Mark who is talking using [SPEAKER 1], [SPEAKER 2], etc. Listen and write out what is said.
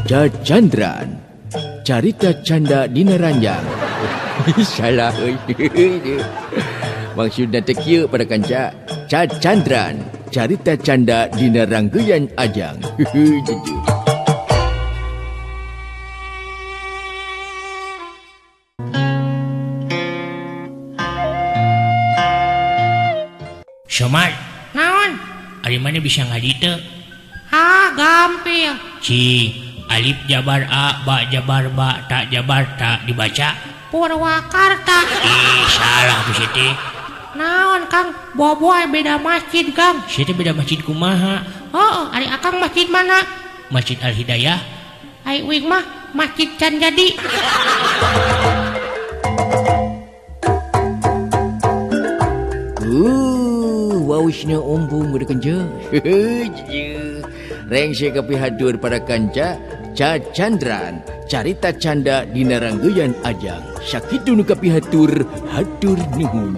[SPEAKER 1] Cacandran carita canda dina ranjang. Salah euy. Maksudna teh kieu pada kanca. Cacandran carita canda dina ranggeyan ajang.
[SPEAKER 2] Somad,
[SPEAKER 3] Naon?
[SPEAKER 2] Ari mana bisa ngaji teu?
[SPEAKER 3] Ah, gampil.
[SPEAKER 2] Ci, alif jabar a, ba jabar ba, ta jabar ta dibaca
[SPEAKER 3] Purwakarta.
[SPEAKER 2] Ih, salah tuh Siti.
[SPEAKER 3] Naon, Kang? Boboy beda masjid, Kang.
[SPEAKER 2] Siti beda masjid kumaha?
[SPEAKER 3] Oh, ari akang masjid mana?
[SPEAKER 2] Masjid Al Hidayah.
[SPEAKER 3] Ai uing mah masjid can jadi.
[SPEAKER 1] Wausna ombung udah kenja. Rengse kapihatur para kanca Cacandran carita canda dina ranggeyan ajang. Sakitu nu kapihatur hatur nuhun.